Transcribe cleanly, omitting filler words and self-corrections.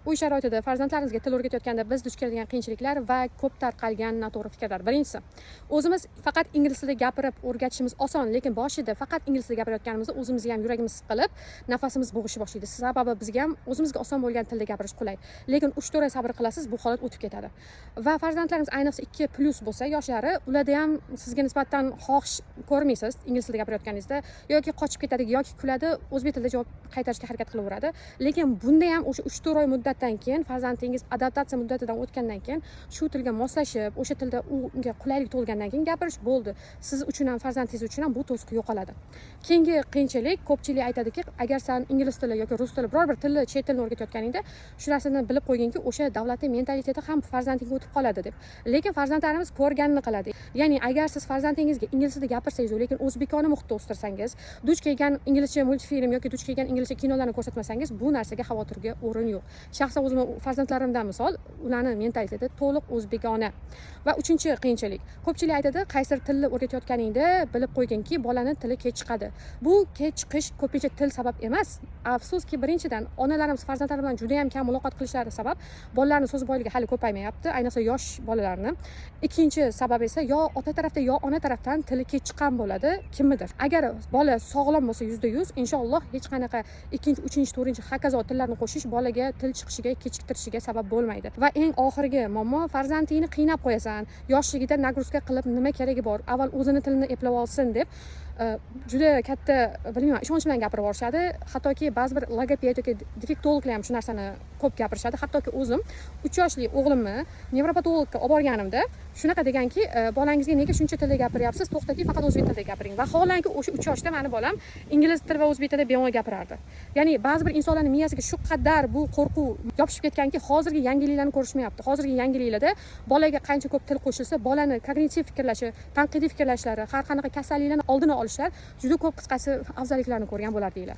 Uy sharoitida farzandlarimizga til o'rgatayotganda biz duch keladigan qiyinchiliklar va ko'p tarqalgan noto'g'ri fikrlar. Birinchisi, o'zimiz faqat ingliz tilida gapirib o'rgatishimiz oson, lekin boshida faqat ingliz tilida gapirayotganimizda o'zimizga ham yuragimiz siqilib, nafasimiz bo'g'ishib boshlaydi. Sababi bizga ham o'zimizga oson bo'lgan tilda gapirish qulay. Lekin 3-4 oy sabr qilasiz, bu holat o'tib ketadi. Va farzandlarimiz, ayniqsa 2+ bo'lsa yoshlari, ularda ham sizga nisbatan xohish ko'rmaysiz ingliz tilida gapirayotganingizda, yoki qochib ketadi yoki kuladi, o'zbek tilida javob qaytarishga harakat qilaveradi. Lekin bunda ham o'sha 3-4 oy muddatdan keyin, farzandingiz adaptatsiya muddatidan o'tgandan keyin, shu tilga moslashib, o'sha tilda unga qulaylik tug'ilgandan keyin gapirish bo'ldi. Siz uchun ham, farzandingiz uchun ham bu to'siq yo'qoladi. Keyingi qiyinchilik: ko'pchilik aytadiki, agar san ingliz tili yoki rus tili, biror bir tilni, chet tilini o'rgatayotganingda shu narsani bilib qo'yginki, o'sha davlatning mentaliteti ham farzandingga o'tib qoladi deb. Lekin farzandlarimiz ko'rganini qiladi. Ya'ni agar siz farzandingizga ingliz tilida gapirsangiz, lekin o'zbekona muhitda o'stirsangiz, duch kelgan inglizcha multfilm yoki duch kelgan inglizcha kinolarni ko'rsatmasangiz, bu narsaga xavotirga o'rin yo'q. Shaxsan o'zimni farzandlarimdan misol, ularni mentaliteti to'liq o'zbekona. Va uchinchi qiyinchilik: ko'pchilik aytadi, qaysidir tilni o'rgatayotganingda bilib qo'yginki, bolani tili kech chiqadi. Bu kech chiqish ko'pincha til sabab emas. Afsuski, birinchidan, onalarimiz farzandlari bilan juda yam kam muloqot qilishlari sabab bolalarni so'z boyligi hali ko'paymayapti, ayniqsa yosh bolalarni. Ikkinchi sabab esa yo ota tarafda, yo ona tarafdan tili kech chiqqan bo'ladi kimnidir. Agar bola sog'lom bo'lsa, 100% inshaalloh hech qanaqa ikkinchi, uchinchi, to'rtinchi, hokazo tillarni qo'shish bolaga til chiqishiga, kechiktirishiga sabab bo'lmaydi. Va eng oxirgi muammo: farzandingni qiynab qo'yasan, yoshligida нагрузка qilib nima keragi bor, avval o'zini tilini eplab olsin deb juda katta, bilmayman, ishonch bilan gapirib yuborishadi. Hattoki ba'zi bir logoped yoki defektologlar ham shu narsani ko'p gapirishadi. Hattoki o'zim 3 yoshli o'g'limni nevropatologga olib borganimda shunaqa deganki, bolangizga nega shuncha tilda gapiryapsiz, to'xtating, faqat o'zbek tilida gapiring. Vaholanki o'sha 3 yoshda mani bolam ingliz tili va o'zbek tilida bemalol gapirardi. Ya'ni ba'zi bir insonlarni miyasiga shu qadar bu qo'rquv yopishib ketganki, hozirgi yangiliklarni ko'rishmayapti. Hozirgi yangiliklarda bolaga qancha ko'p til qo'shilsa, bolani kognitiv fikrlashi, tanqidiy fikrlashlari, har qanaqa kasalliklarni oldini olishlar juda ko'p, qisqasi, afzalliklarni ko'rgan bo'lardinglar.